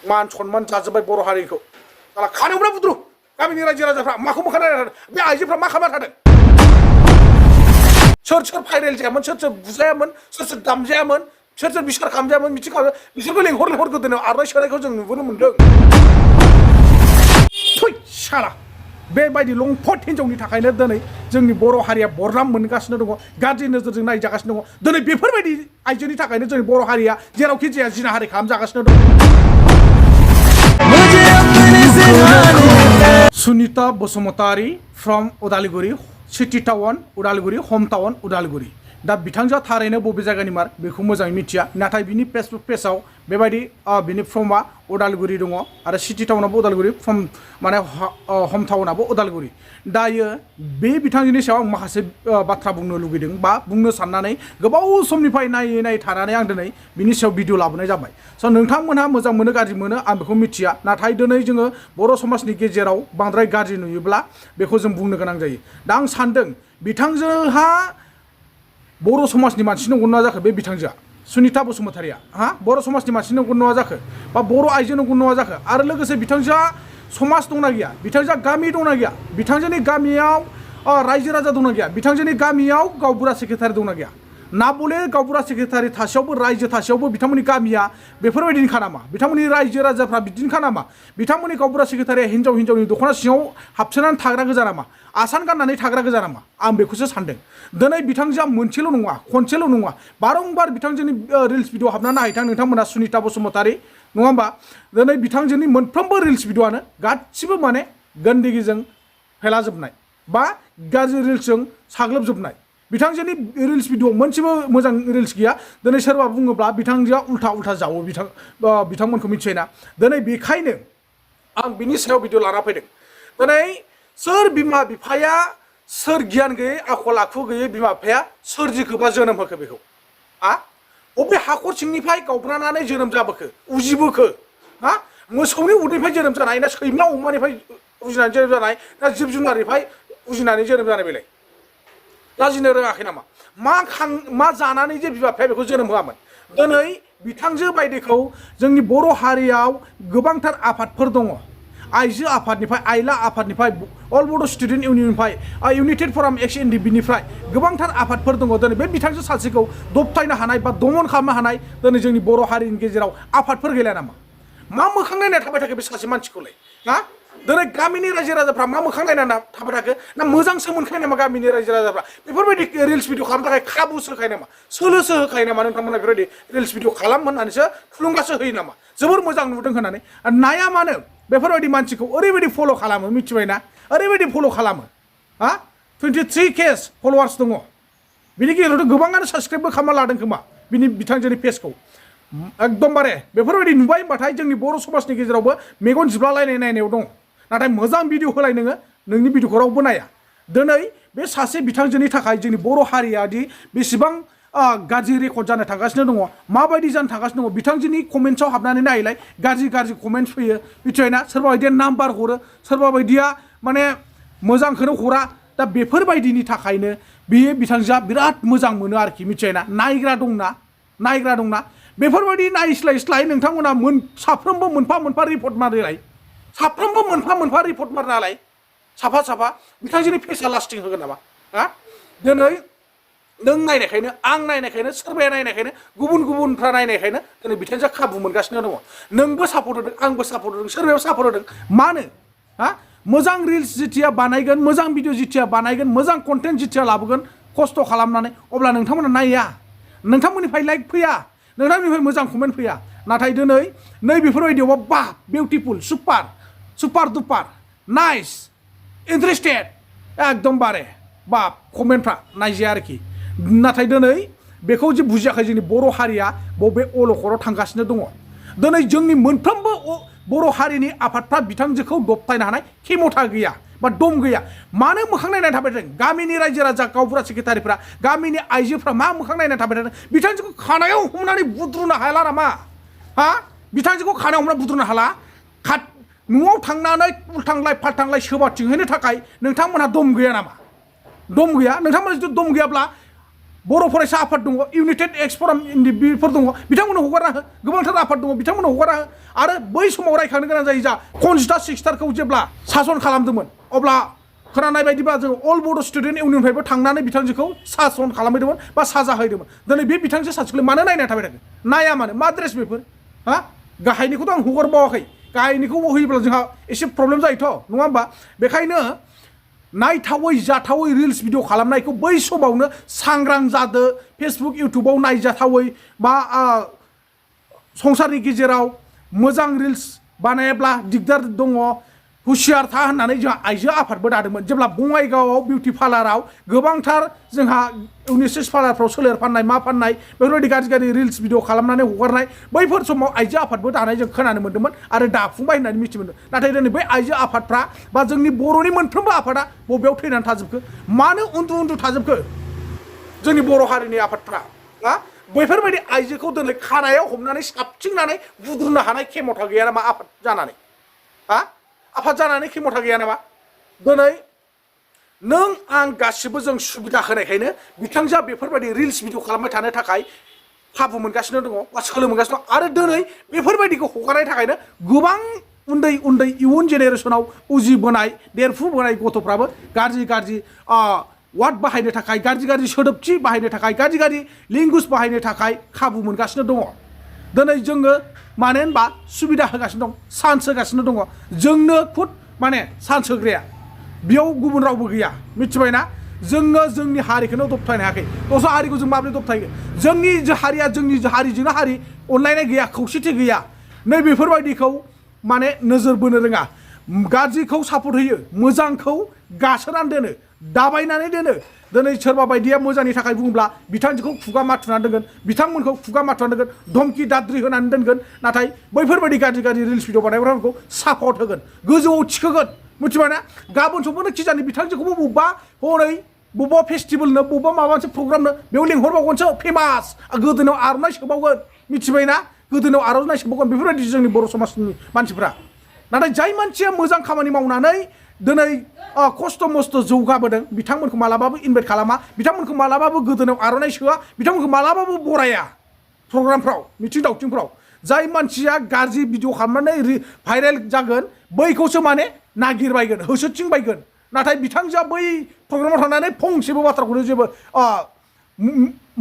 मान सनमान जाजोब्बाय बर' हारिखौ साला खानोब्रा बुद्रु गामिनि रायजो राजाफ्रा माखौ मोखां नायना थादों बे आइजोफ्रा मा खालामना थादों सोर सोर भाइरेल जायामोन सोर सोर बुजायामोन सोर सोर दामजायामोन सोर सोर बिसार खालामजायामोन मिथिं खालामो बिसोरखौ लेंहर गोदोनायाव आरनाइ सोनायखौ जों नुबोनो मोन्दों थै साला बेबायदि लंफट हिन्जावनि थाखायनो दिनै जोंनि बर' हारिया बरनाम मोनगासिनो दङ गाज्रि नोजोरजों नायजागासिनो दङ दिनै बेफोरबायदि आइजोनि थाखायनो जोंनि बर' हारिया जेरावखि जाया जिनाहारि खालामजागासिनो दं Sunita Basumatary from Udalguri city town Udalguri हम टाउन उदालगुरि दा बिथांजोआ थारैनो बबे जायगानि मार बेखौ मोजाङै मिथिया नाथाय बिनि फेसबुक पेजाव बेबायदि बिनि फ्रमआ उदालगुरि दङ आरो सिटी टाउनाबो उदालगुरि फ्रम माने हम टाउनाबो उदालगुरि दायो बे बिथांजोनि सायाव आं माखासे बाथ्रा बुंनो लुगैदों बा बुंनो साननानै गोबाव समनिफ्राय नायै थानानै आं दिनै बिनि सायाव भिडिअ लाबोनाय जाबाय स' नोंथांमोनहा मोजां मोनो गाज्रि मोनो आं बेखौ मिथिया नाथाय दिनै जोङो बर' समाजनि गेजेराव बांद्राय गाज्रि नुयोब्ला बेखौ जों बुंनो गोनां जायो दा आं सानदों बिथांजोहा बर' समाजनि मानसि नंगौ ना जाखो बे बिथांजोआ सुनिता बसुमतारीया बर' समाजनि मानसि नंगौ नङा जाखो बा बर' आइजो नंगौ नङा जाखो आरो लोगोसे बिथांजोआ समाज दंना गैया बिथांजोआ गामि दंना गैया बिथांजोनि गामियाव रायजो राजा दंना गैया बिथांजोनि गामियाव गावबुरा सेक्रेटारि दंना गैया ना बले गावबुरा सेक्रेटारि थासेयावबो रायजो थासेयावबो बिथांमोननि गामिया बेफोरबायदिनोखा नामा बिथांमोननि रायजो राजाफ्रा बिदिनोखा नामा बिथांमोननि गावबुरा सेक्रेटारिया हिन्जावनि दख'ना सिङाव हाबसोनानै थाग्रा गोजा नामा आसान गाननानै थाग्रा गोजा नामा आं बेखौसो सानदों दिनै बिथांजोआ मोनसेल' नङा खनसेल' नङा बारंबार बिथांजोनि रिल्स भिडिअ हाबनानै नायथां नोंथांमोना सुनिता बसुमतारी नङा होमबा दिनै बिथांजोनि मोनफ्रोमबो रिल्स भिडिअआनो गासिबो माने गन्दगिजों फेलाजोबनाय बा गाज्रि रिल्सजों साग्लोबजोबनाय बिथांजोनि रिल्स भिडिअ मोनसेबो मोजां रिल्स गैया दिनै सोरबा बुङोब्ला बिथांजोआ उल्था जावो बिथांमोनखौ मिथियोना दिनै बेखायनो आं बिनि सायाव भिडिअ लाना फैदों दिनै सोर बिमा बिफाया सोर गियान गैयै आखल आखु गैयै बिमा बिफाया सोरजिखोबा जोनोम होखो बेखौ बबे हाखर सिंनिफ्राय गावब्रानानै जोनोम जाबोखो उजिबोखो मोसौनि उदैनिफ्राय जोनोम जानाय ना सैमा अमानिफ्राय उजिनानै जोनोम जानाय ना जिब जुनारनिफ्राय उजिनानै जोनोम जानाय बेलाय लाजिनो रोङाखै नामा मा जानानै जे बिमा बिफाया बेखौ जोनोम होआमोन दिनै बिथांजो बायदिखौ जोंनि बर' हारियाव गोबांथार आफादफोर दङ आइजो आफादनिफ्राय आइला आफादनिफ्राय अल बड' स्टुडेन्ट इउनियननिफ्राय इउनाइटेड फराम एक्स एनडिबिनिफ्राय गोबांथार आफादफोर दङ दिनै बे बिथांजो सासेखौ दबथायनो हानाय बा दमन खालामनो हानाय दिनै जोंनि बर' हारिनि गेजेराव आफादफोर गैला नामा मा मोखां नायना थाबाय थाखो बे सासे मानसिखौलाय दिनै गामिनि रायजो राजाफ्रा मा मोखां नायना थाबाय थाखो ना मोजांसो मोनखायो नामा गामिनि रायजो राजाफ्रा बेफोरबायदि रिल्स भिडिअ खालामनो थाखाय खाबुसो होखायो नामा सोलोसो होखायो नामा नोंथांमोना बेफोरबायदि रिल्स भिडिअ खालाम होननानैसो थुलुंगासो होयो नामा जोबोर मोजां नुदों होननानै नाया मानो बेफोरबायदि मानसिखौ ओरैबायदि फल' खालामो मिथिबायना ओरैबायदि फल' खालामो 23K फल'वार्स दङ बिनि गेजेरावथ' गोबाङानो साबसक्राइबबो खालामना लादों खोमा बिनि बिथांजोनि पेजखौ एकदमबारे बेफोरबायदि नुबाय होनबाथाय जोंनि बर' समाजनि गेजेरावबो मेगन जिब्लालायनाय नायनायाव दङ नाथाय मोजां भिडिअ होलाय नोङो नोंनि भिडिअखौ रावबो नाया दिनै बे सासे बिथांजोनि थाखाय जोंनि बर' हारिया दि बेसेबां गाज्रि रेकर्ड जानो थांगासिनो दङ माबायदि जानो थांगासिनो दङ बिथांजोनि कमेन्ट्सआव हाबनानै नायलाय गाज्रि कमेन्ट्स फैयो मिथिबायना सोरबा बायदिया नाम्बार हरो सोरबा बायदिया माने मोजांखौनो हरा दा बेफोरबायदिनि थाखायनो बेयो बिथांजोआ बिराद मोजां मोनो आरोखि मिथिबायना नायग्रा दंना बेफोरबायदि नायस्लाय नोंथांमोना साफ्रोमबो मोनफा रिपर्ट मारिलाय साफ्रोमबो मोनफा रिपर्ट मारनालाय साफा बिथांजोनि फेसआ लास्टिं होगोन नामा दिनै नों नायनायखायनो आं नायनायखायनो सोरबाया नायनायखायनो गुबुनफ्रा नायनायखायनो दिनै बिथांजोआ खाबु मोनगासिनो दङ नोंबो सापर्ट होदों आंबो सापर्ट होदों सोरबाया सापर्ट होदों मानो मोजां रिल्स जिथिया बानायगोन मोजां भिडिअ जिथिया बानायगोन मोजां कन्टेन्ट जिथिया लाबोगोन खस्थ' खालामनानै अब्ला नोंथांमोना नाया नोंथांमोननिफ्राय लाइक फैया नोंथांनिफ्राय मोजां कमेन्ट फैया नाथाय दिनै नै बेफोरबायदियावबा बा बिउटिफुल सुपार दुपार नाइस इन्टारेस्टेड एकदमबारे बा कमेन्टफ्रा नायजाया आरोखि नाथाय दिनै बेखौ जे बुजियाखै जोंनि बर' हारिया बबे अलखराव थांगासिनो दङ दिनै जोंनि मोनफ्रोमबो बर' हारिनि आफादफ्रा बिथांजोखौ दबथायनो हानाय खेमथा गैया बा दम गैया मानो मोखां नायनानै थाबाय थादों गामिनि रायजो राजा गावबुरा सेक्रेटारिफ्रा गामिनि आइजोफ्रा मा मोखां नायनानै थाबाय थादों बिथांजोखौ खानायाव हमनानै बुद्रुनो हाला नामा बिथांजोखौ खानायाव हमनानै बुद्रुनो हाला न'आव थांनानै उल्थांलाय फाल्थांलाय सोबाथिंहैनो थाखाय नोंथांमोनहा दम गैया नामा दम गैया नोंथांमोनहा जुदि दम गैयाब्ला बर' फरायसा आफाद दङ इउनाइटेड एक्स फराम बेफोर दङ बिथांमोननो हगारना हो गोबांथार आफाद दङ बिथांमोननो हगारना हो आरो बै समाव रायखांनो गोनां जायो जा कनिष्ठा सिक्सटारखौ जेब्ला सासन खालामदोंमोन अब्ला खोनानाय बायदिबा जों अल बड' स्टुडेन्ट इउनियननिफ्रायबो थांनानै बिथांजोखौ सासन खालामहैदोंमोन बा साजा होदोंमोन दिनै बे बिथांजो सासेखौलाय मानो नायना थाबाय थागोन नाया मानो मा ड्रेस बेफोर हा गाहायनिखौथ' आं हगारबावाखै गाहायनिखौ होयोब्ला जोंहा एसे प्रब्लेम जायोथ' नङा होमबा बेखायनो नायथावै जाथावै रिल्स भिडिअ खालामनायखौ बै समावनो सांग्रां जादो फेसबुक इउटुबाव नायजाथावै बा संसारनि गेजेराव मोजां रिल्स बानायाब्ला दिगदार दङ हुसियार था होननानै जोंहा आइजो आफादबो दादोंमोन जेब्ला बङाइगावआव बिउटि पार्लाराव गोबांथार जोंहा इउनिसेक्स पार्लारफ्राव सोलेर फाननाय मा फाननाय बेफोरबायदि गाज्रि गाज्रि रिल्स भिडिअ खालामनानै हगारनाय बैफोर समाव आइजो आफादबो दानाय जों खोनानो मोन्दोंमोन आरो दाफुंबाय होननानै मिथि मोन्दों नाथाय दिनै बै आइजो आफादफ्रा बा जोंनि बर'नि मोनफ्रोमबो आफादा बबेयाव थैनानै थाजोबखो मानो उन्दु उन्दु थाजोबखो जोंनि बर' हारिनि आफादफ्रा ना बैफोरबायदि आइजोखौ दिनै खानायाव हमनानै साबथिंनानै बुद्रुनो हानाय खेमथा गैया नामा आफाद जानानै हा आफाद जानानै खेमथा गैया नामा दिनै नों आं गासिबो जों सुबिदा होनायखायनो बिथांजोआ बेफोरबायदि रिल्स भिडिअ खालामबाय थानो थाखाय खाबु मोनगासिनो दङ बा सोलो मोनगासिनो दं आरो दिनै बेफोरबायदिखौ हगारनायनि थाखायनो गोबां उन्दै उन्दै इयुन जेनेरेसनाव उजिबोनाय देरफुबोनाय गथ'फ्राबो गाज्रि गाज्रि वार्ड बाहायनो थाखाय गाज्रि गाज्रि सोदोबथि बाहायनो थाखाय गाज्रि गाज्रि लेंगुवेज बाहायनो थाखाय खाबु मोनगासिनो दङ दिनै जोङो मानो होनबा सुबिदा होगासिनो दं चान्स होगासिनो दङ जोंनो खुद माने चान्स होग्राया बेयाव गुबुन रावबो गैया मिथिबायना जोङो जोंनि हारिखौनो दबथायनो हायाखै दस्रा हारिखौ जों माबोरै दबथायगोन जोंनि हारिया जोंनि हारिजोंनो हारि अनलायनाय गैया खौसेथि गैया नै बेफोरबायदिखौ माने नोजोर बोनो रोङा गाज्रिखौ सापर्ट होयो मोजांखौ गासोनानै दोनो दाबायनानै दोनो दिनै सोरबा बायदिया मोजांनि थाखाय बुङोब्ला बिथांजोखौ खुगा माथुनानै दोनगोन बिथांमोनखौ खुगा माथुनानै दोनगोन धमकि दाद्रि होनानै दोनगोन नाथाय बैफोरबायदि गाज्रि गाज्रि रिल्स भिडिअ बानायग्राफोरखौ सापर्ट होगोन गोजौआव थिखोगोन मिथिबायना गाबोन समफोरनो खिजानि बिथांजोखौबो बबेबा हनै बबेबा फेस्टिभेलनो बबेबा माबा मोनसे प्रग्रामनो बेयाव लिंहरबावगोनसो फेमास गोदोनायाव आर'नाइ सोबावगोन मिथिबायना गोदोनायाव आर'नाइ सोबावगोन बेफोरबायदि जोंनि बर' समाजनि मानसिफ्रा नाथाय जाय मानसिया मोजां खामानि मावनानै दिनै खस्थ' मस्थ' जौगाबोदों बिथांमोनखौ मालाबाबो इनभाइट खालामा बिथांमोनखौ मालाबाबो गोदोनायाव आर'नाइ सोआ बिथांमोनखौ मालाबाबो बराया प्रग्रामफ्राव मिथिं दावथिंफ्राव जाय मानसिया गाज्रि भिडिअ खालामनानै भाइरेल जागोन बैखौसो माने नागिरबायगोन होसोथिंबायगोन नाथाय बिथांजोआ बै प्रग्रामाव थांनानै फंसेबो बाथ्राखौनो जेबो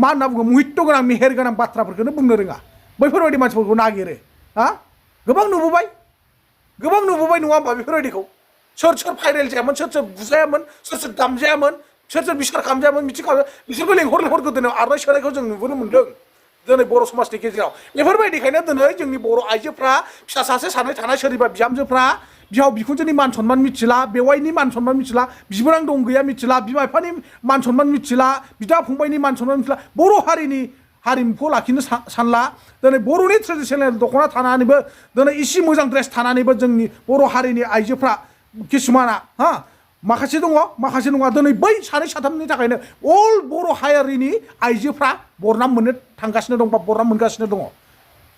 मा होनना बुङो मुहित्त गोनां मेहेर गोनां बाथ्राफोरखौनो बुंनो रोङा बैफोरबायदि मानसिफोरखौ नागिरो हा गोबां नुबोबाय नङा होमबा बेफोरबायदिखौ सोर सोर भाइरेल जायामोन सोर सोर बुजायामोन सोर सोर दामजायामोन सोर सोर बिसार खालामजायामोन मिथिं खालामजायामोन बिसोरखौ लेंहर गोदोनायाव आर'नाइ सोनायखौ जों नुबोनो मोन्दों दिनै बर' समाजनि गेजेराव बेफोरबायदिखायनो दिनै जोंनि बर' आइजोफ्रा फिसा सासे सानै थानाय सोरनिबा बिहामजोफ्रा बिहाव बिखुनजोनि मान सनमान मिथिला बेवाइनि मान सनमान मिथिला बिबोनां दं गैया मिथिला बिमा बिफानि मान सनमान मिथिला बिदा फंबायनि मान सनमान मिथिला बर' हारिनि हारिमुखौ लाखिनो सानला दिनै बर'नि ट्रेडिसनेल दख'ना थानानैबो दिनै इसे मोजां ड्रेस थानानैबो जोंनि बर' हारिनि आइजोफ्रा किसुमाना हा माखासे दङ माखासे नङा दिनै बै सानै साथामनि थाखायनो अल बर' हारिनि आइजोफ्रा बरनाम मोननो थांगासिनो दं बा बरनाम मोनगासिनो दङ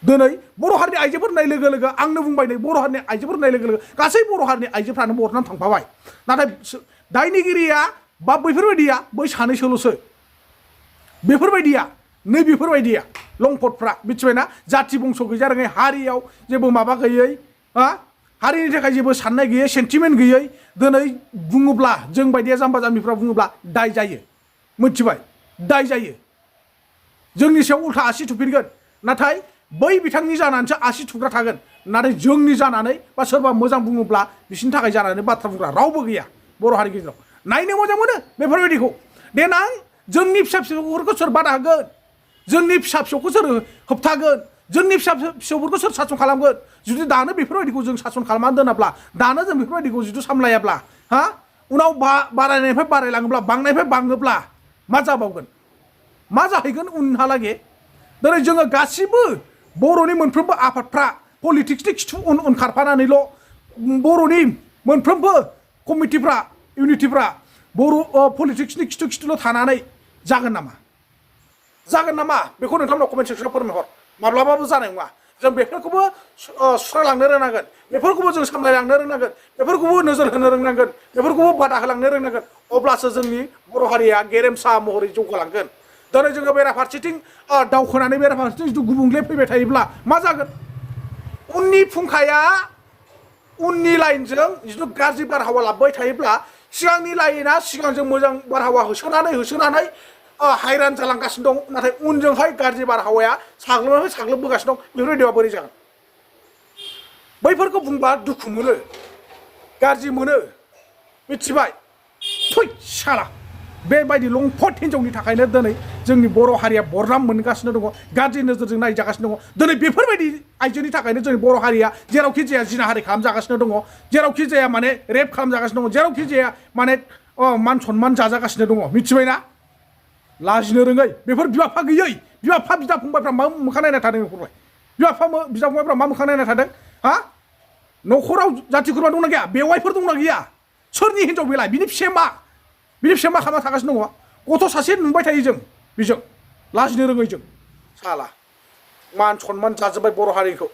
दिनै बर' हारिनि आइजोफोर होननाय लोगो लोगो आंनो बुंबाय नै बर' हारिनि आइजोफोर होननाय लोगो लोगो गासै बर' हारिनि आइजोफ्रानो बरनाम थांफाबाय नाथाय दायनिगिरिया बा बैफोरबायदिया बै सानैसोल'सो बेफोरबायदिया नै बेफोरबायदिया लंपटफ्रा मिथिबायना जाथि बंस गैजा रोङै हारियाव जेबो माबा गैयै हा हारिनि थाखाय जेबो साननाय गैयै सेन्टिमेन्ट गैयै दिनै बुङोब्ला जों बायदिया जाम्बा जाम्बिफ्रा बुङोब्ला दाय जायो मिथिबाय दाय जायो जोंनि सायाव उल्था आसि थुफिनगोन नाथाय बै बिथांनि जानानैसो आसि थुग्रा थागोन नाथाय जोंनि जानानै बा सोरबा मोजां बुङोब्ला बिसोरनि थाखाय जानानै बाथ्रा बुंग्रा रावबो गैया बर' हारिनि गेजेराव नायनो मोजां मोनो बेफोरबायदिखौ देनां जोंनि फिसा फिसौफोरखौ सोर बादा होगोन जोंनि फिसा फिसौखौ सोर होबथागोन जोंनि फिसा फिसौफोरखौ सोर सासन खालामगोन जुदि दानो बेफोरबायदिखौ जों सासन खालामनानै दोनाब्ला दानो जों बेफोरबायदिखौ जुदि सामलायाब्ला हा उनाव बारायनायनिफ्राय बारायलाङोब्ला बांनायनिफ्राय बाङोब्ला मा जाबावगोन मा जाहैगोन उनहालागै दिनै जोङो गासिबो बर'नि मोनफ्रोमबो आफादफ्रा पलिटिक्सनि खिथु उन खारफानानैल' बर'नि मोनफ्रोमबो कमिटिफ्रा इउनिटिफ्रा बर' पलिटिक्सनि खिथुल' थानानै जागोन नामा बेखौ नोंथांमोना कमेन्ट सेक्सनाव फोरमायहर माब्लाबाबो जानाय नङा जों बेफोरखौबो सुस्रांलांनो रोंनांगोन बेफोरखौबो जों सामलायलांनो रोंनांगोन बेफोरखौबो नोजोर होनो रोंनांगोन बेफोरखौबो बादा होलांनो रोंनांगोन अब्लासो जोंनि बर' हारिया गेरेमसा महरै जौगालांगोन दिनै जोङो बेराफारसेथिं दावखोनानै बेराफारसेथिं जुदि गुबुंले फैबाय थायोब्ला मा जागोन उननि फुंखाया उननि लाइनजों जिथु गाज्रि बारहावा लाबोबाय थायोब्ला सिगांनि लाइना सिगांजों मोजां बारहावा होसोनानै हायरान जालांगासिनो दं नाथाय उनजोंहाय गाज्रि बारहावाया साग्लोबबोगासिनो दं बेफोरबायदिबा बोरै जागोन बैफोरखौ बुंबा दुखु मोनो गाज्रि मोनो मिथिबाय थै साला बेबायदि लंफट हिनजावनि थाखायनो दिनै जोंनि बर' हारिया बरनाम मोनगासिनो दङ गाज्रि नोजोरजों नायजागासिनो दङ दिनै बेफोरबायदि आइजोनि थाखायनो जोंनि बर' हारिया जेरावखि जाया जिनाहारि खालामजागासिनो दङ जेरावखि जाया माने रेप खालामजागासिनो दङ जेरावखि जाया माने मान सनमान जाजागासिनो दङ मिथिबायना लाजिनो रोङै बेफोर बिमा बिफा गैयै बिमा बिफा बिदा फंबायफ्रा मा मोखां नायना थादों बेफोरलाय बिमा बिफा बिदा फंबायफ्रा मा मोखां नायना थादों हा न'खराव जाथि खुरमा दंना गैया बेवाइफोर दंना गैया सोरनि हिनजाव बेलाय बिनि फिसाया मा खालामना थागासिनो दङ गथ' सासे नुबाय थायो जों बेजों लाजिनो रोङै जों साला मान सनमान जाजोब्बाय बर' हारिखौ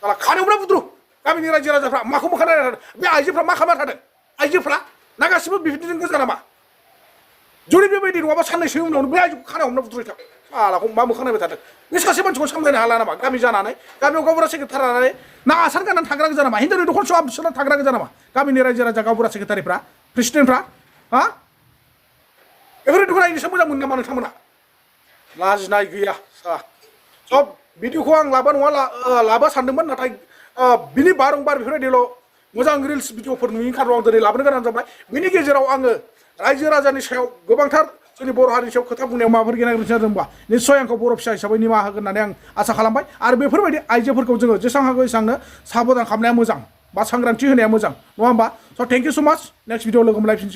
साला खानायावब्ला बुद्रु गामिनि रायजो राजाफ्रा माखौ मोखां नायना थादों बे आइजोफ्रा मा खालामना थादों आइजोफ्रा ना गासिबो बिदिजों गोजा नामा जुदि बेबायदि नङाबा साननैसो उनावनो बे आइजोखौ खानायाव हमना बुद्रुयथां सालाखौ मा मोखां नायबाय थादों बे सासे मानसिखौ सामलायनो हाला नामा गामि जानानै गामियाव गावबुरा सेक्रेटारि जानानै ना आसान गाननानै थाग्रा गोजा नामा हिनजावनि दख'ना स'आ बिसोरना थाग्रा गोजा नामा गामिनि रायजो राजा गावबुरा सेक्रेटारिफ्रा प्रेसिडेन्टफ्रा हा बेफोरबायदिखौ नायनोसो मोजां मोनो नामा नोंथांमोना लाजिनाय गैया सब भिडिअखौ आं लाबा सानदोंमोन नाथाय बिनि बारंबार बेफोरबायदिल' मोजां रिल्स भिडिअफोर नुयिनि खारनाव आं दिनै लाबोनो गोनां जाबाय बिनि गेजेराव आङो रायजो राजानि सायाव गोबांथार जोंनि बर' हारिनि सायाव खोथा बुंनायाव माबाफोर गेना गोरोन्थि जादोंबा निस्सय आंखौ बर' फिसा हिसाबै निमाहा होगोन होननानै आं आसा खालामबाय आरो बेफोरबायदि आइजोफोरखौ जोङो जेसां हागौ एसांनो साबधान खालामनाया मोजां बा सांग्रांथि होनाया मोजां नङा होमबा स' थेंक इउ स' माच नेक्स्ट भिडिअ लोगो मोनलायफिनसै